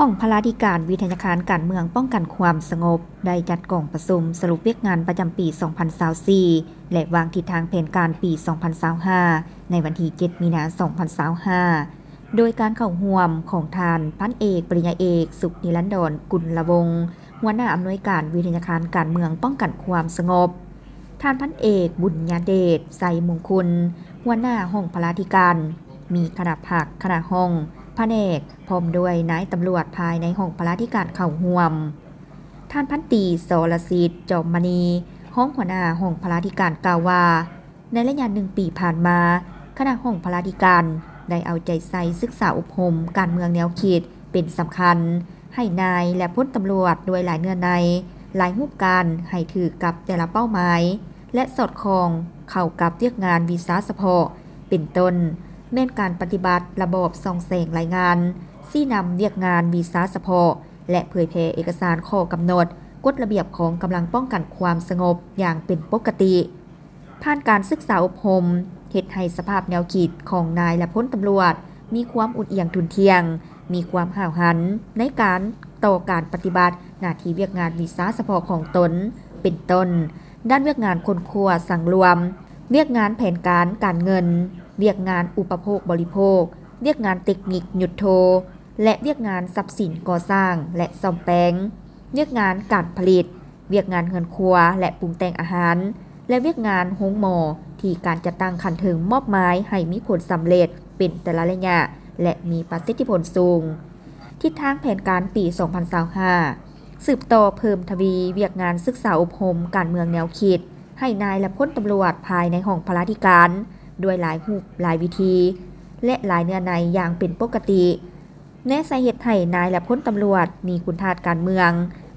ຫ້ອງພະລາທິການວິທະຍາຄານການເມືອງປ້ອງກັນຄວາມສະຫງົບ ໄດ້ຈັດກອງປະຊຸມສະຫຼຸບວຽກງານປະຈຳປີສອງພັນຊາວສີ່ ແລະ ວາງທິດທາງແຜນການປີສອງພັນຊາວຫ້າ ໃນວັນທີເຈັດ ມີນາ ສອງພັນຊາວຫ້າ ໂດຍການເຂົ້າຮ່ວມຂອງທ່ານພັນເອກ ປະລິນຍາເອກ ສຸກນິລັນດອນ ກຸນລະວົງ ຫົວໜ້າອຳນວຍການວິທະຍາຄານການເມືອງປ້ອງກັນຄວາມສະຫງົບ, ທ່ານພັນເອກ ບຸນຍາເດດ ໄຊມຸງຄຸນ ຫົວໜ້າຫ້ອງພະລາທິການ, ມີຄະນະພັກ, ຄະນະຫ້ອງ, ພະແນກ ພ້ອມດ້ວຍນາຍຕຳຫຼວດພາຍໃນຫ້ອງພະລາທິການເຂົ້າຮ່ວມ. ທ່ານພັນຕີ ສອລະສິດ ຈອມມະນີ ຮອງຫົວໜ້າຫ້ອງພະລາທິການກ່າວວ່າ, ໃນໄລຍະໜຶ່ງປີຜ່ານມາ, ຄະນະຫ້ອງພະລາທິການໄດ້ເອົາໃຈໃສ່ສຶກສາອົບຮົມການເມືອງແນວຄິດເປັນສຳຄັນ ໃຫ້ນາຍ ແລະ ພົນຕຳຫຼວດດ້ວຍຫຼາຍເນື້ອໃນ, ຫຼາຍຮູບການໃຫ້ຖືກກັບແຕ່ລະເປົ້າໝາຍ ແລະ ສອດຄ່ອງເຂົ້າກັບວຽກງານວິຊາສະເພາະ, ເປັນຕົ້ນ ແມ່ນການປະຕິບັດລະບອບສ່ອງແສງລາຍງານ, ຊີ້ນຳວຽກງານວິຊາສະເພາະ ແລະ ເຜີຍແຜ່ເອກະສານຂໍ້ກຳນົດ, ກົດລະບຽບຂອງກຳລັງປ້ອງກັນຄວາມສະຫງົບຢ່າງເປັນປົກກະຕິ. ຜ່ານການສຶກສາອົບຮົມ ເຮັດໃຫ້ສະພາບແນວຄິດຂອງນາຍ ແລະ ພົນຕຳຫຼວດ ມີຄວາມອຸ່ນອຽງທຸ່ນທ່ຽງ, ມີຄວາມຫ້າວຫັນໃນການ ຕໍ່ການປະຕິບັດໜ້າທີ່ວຽກງານວິຊາສະເພາະຂອງຕົນ, ເປັນຕົ້ນ ດ້ານວຽກງານຄົ້ນຄວ້າສັງລວມ, ວຽກງານແຜນການການເງິນ, ວຽກງານອຸປະໂພກບໍລິໂພກ, ວຽກງານເຕັກນິກຍຸດໂທ ແລະ ວຽກງານຊັບສິນກໍ່ສ້າງ ແລະ ສ້ອມແປງ, ວຽກງານການຜະລິດ, ວຽກງານເຮືອນຄົວ ແລະ ປຸງແຕ່ງອາຫານ ແລະ ວຽກງານໂຮງໝໍ ທີ່ການຈັດຕັ້ງຂັ້ນເທິງມອບໝາຍໃຫ້ມີຜົນສຳເລັດເປັນແຕ່ລະໄລຍະ ແລະ ມີປະສິດທິຜົນສູງ. ທິດທາງແຜນການປີສອງພັນຊາວຫ້າ ສືບຕໍ່ເພີ່ມທະວີວຽກງານສຶກສາອົບຮົມການເມືອງແນວຄິດ ໃຫ້ນາຍ ແລະ ພົນຕຳຫຼວດພາຍໃນຫ້ອງພະລາທິການ ດ້ວຍຫຼາຍຮູບ, ຫຼາຍວິທີ ແລະ ຫຼາຍເນື້ອໃນຢ່າງເປັນປົກກະຕິ. ແນໃສ່ເຮັດໃຫ້ນາຍ ແລະ ພົນຕຳຫຼວດມີຄຸນທາດການເມືອງ,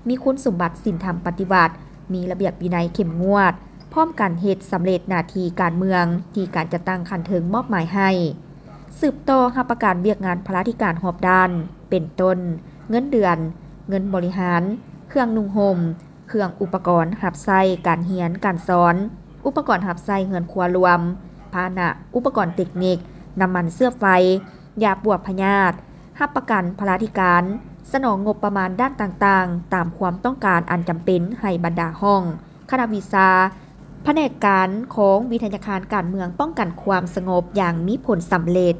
ມີຄຸນສົມບັດສິນທຳປະຕິວັດ, ມີລະບຽບວິໄນເຂັ້ມງວດ, ພ້ອມກັນເຮັດສຳເລັດໜ້າທີ່ການເມືອງທີ່ການຈັດຕັ້ງຂັ້ນເທິງມອບໝາຍໃຫ້. ສືບຕໍ່ຮັບປະກັນວຽກງານພະລາທິການຮອບດ້ານ, ເປັນຕົ້ນ ເງິນເດືອນ, ເງິນບໍລິຫານ, ເຄື່ອງນຸ່ງຫົ່ມ, ເຄື່ອງອຸປະກອນຮັບໃຊ້ການຮຽນການສອນ, ອຸປະກອນຮັບໃຊ້ເຮືອນຄົວລວມ, ພາຫະນະ, ອຸປະກອນເຕັກນິກ, ນ້ຳມັນເຊື້ອໄຟ, ຢາປົວພະຍາດ, ຮັບປະກັນພະລາທິການ, ສະໜອງງົບປະມານດ້ານຕ່າງໆ ຕາມຄວາມຕ້ອງການອັນຈຳເປັນໃຫ້ບັນດາຫ້ອງ, ຄະນະວິຊາ, ພະແນກການຂອງວິທະຍາຄານການເມືອງປ້ອງກັນຄວາມສະຫງົບຢ່າງມີຜົນສຳເລັດ.